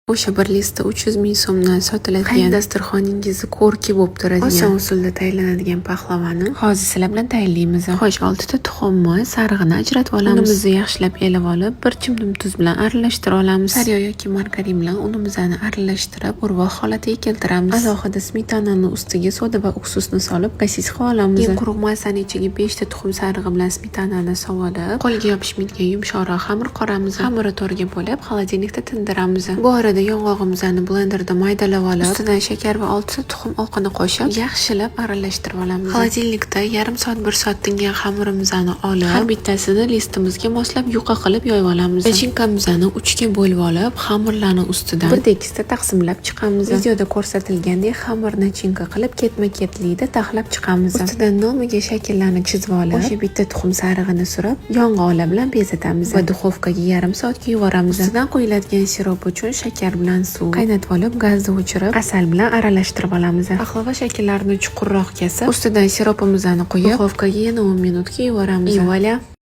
O'sha bir лист i 300 ming so'mdan sotiladigan, dasturxoningizni ko'rki bo'lib turadigan, oson usulda tayyorlanadigan pahlavani hozir sizlar bilan tayyorlaymiz. Xo'sh, oltita tuxumni sarig'ini ajratib olamiz. Unimizni yaxshilab elib olib, bir chimdim tuz bilan aralashtirib olamiz. Sariyog' yoki margarin bilan unimizni aralashtirib, urvoq holatiga keltiramiz. Alohida smetanani ustiga soda va uksusni solib, гасить qilib olamiz. Keyin quruq massani ichiga beshta tuxum sarig'i bilan smetanani solib, qo'lga yopishmaydigan yumshoqroq xamir qoramiz. Xamirni to'rtga bo'lib, холодильник da tindiramiz. Bu orada yong'og'imizni blenderda maydalab olib, ustidan shakar va oltita tuxum oqini qo'shib, yaxshilab aralashtirib olamiz. Холодильник da yarim soat, bir soat tingan xamirimizni olib, har bittasini лист imizga moslab, yuqa qilib yoyib olamiz. Начинка mizni uchga bo'lib olib, xamirlarni ustidan bir tekisda taqsimlab chiqamiz. Videoda ko'rsatilgandek xamir начинка qilib, ketma-ketlikda taxlab chiqamiz. Ustidan nomiga shakllarni chizib olib, o'sha bitta tuxum sarig'ini surib, yong'oqlar bilan bezatamiz va духовка ga yarim soatga yuboramiz. Ustidan quyiladigan sirop uchun shakar bilan suv qaynatib olib, gazni o'chirib, asal bilan aralashtirib olamiz. Paxlava shakllarini chuqurroq kesib, ustidan siropimizni quyib, духовка ga yana 10 minutga yuboramiz. И вуаля!